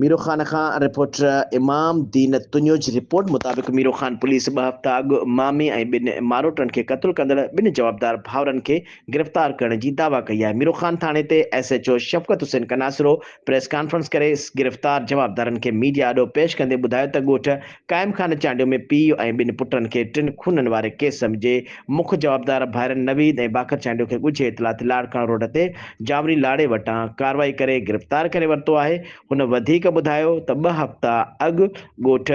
ميرو خان کان رپورٽر امام دين تنيو جي رپورٽ مطابق ميرو خان پوليس ٻه هفتا اڳ مامي ۽ ٻن ماروٽن کي قتل ڪندڙ ٻن جوابدار ڀائرن کي گرفتار ڪرڻ جي دعويٰ ڪئي آهي. ميرو خان ٿاڻي تي S H O Shafqat Hussain Kanasro press conference ڪري گرفتار جوابدارن کي ميڊيا آڏو پيش ڪندي ٻڌايو ته ڳوٺ قائم خان چانڊيو ۾ پيء ۽ ٻن پٽن کي ٽن خونن واري ڪيس جي مک جوابدار ڀائرن نويد ۽ باقر چانڊيو کي ڳجهي اطلاع تي لاڙڪاڻو روڊ تي جانوري لاڙي وٽان ڪارروائي ڪري گرفتار ڪري ورتو آهي. هن وڌيڪ ٻڌايو ته ٻه هفتا اڳ ڳوٺ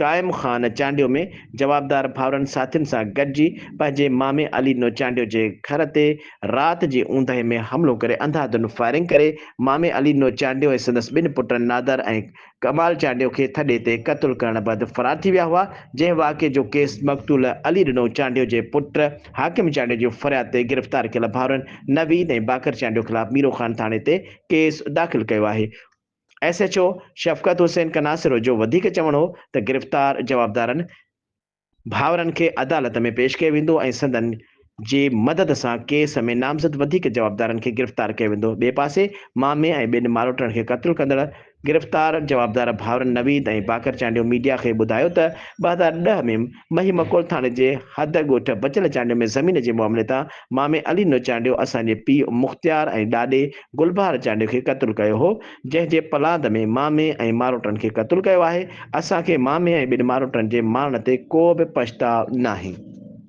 قائم خان چانڊيو ۾ جوابدار ڀائرن ساٿين سان گڏجي پنهنجي مامي علي ڏنو چانڊيو جي گهر تي رات جي اونداهي ۾ حملو ڪري انڌاڌنڌ فائرنگ ڪري مامي علي ڏنو چانڊيو ۽ سندس ٻن پٽن نادر ۽ ڪمال چانڊيو کي ٿڏي تي قتل ڪرڻ بعد فرار ٿي ويا هئا، جنهن واقعي جو ڪيس مقتول علي ڏنو چانڊيو جي پٽ حاڪم چانڊيو جي فرياد تي گرفتار ڪيل ڀائرن نويد ۽ باقر چانڊيو خلاف ميرو خان ٿاڻي تي ڪيس داخل ڪيو آهي. S H O Shafqat Hussain Kanasro جو وڌيڪ چوڻ هو ته گرفتار جوابدارن ڀائرن کي عدالت ۾ پيش ڪيو ويندو ۽ سندن جي مدد سان ڪيس ۾ نامزد وڌيڪ جوابدارن کي گرفتار ڪيو ويندو. ٻئي پاسي مامي ۽ ٻن ماروٽڙن کي قتل ڪندڙ گرفتار جوابدار ڀائرن نويد ۽ باقر چانڊيو ميڊيا کي ٻڌايو ته 2010 ۾ مهي مڪول ٿاڻي جي حد ڳوٺ بچل چانڊيو ۾ زمين جي معاملي تان مامي علي نو چانڊيو اسان جي پيء مختيار ۽ ڏاڏي گلبهار چانڊيو کي قتل ڪيو هو جنهن جي پلاند ۾ مامي ۽ ماروٽن کي قتل ڪيو آهي، اسان کي مامي ۽ ٻن ماروٽن جي مارڻ تي ڪو به پڇتاء ناهي.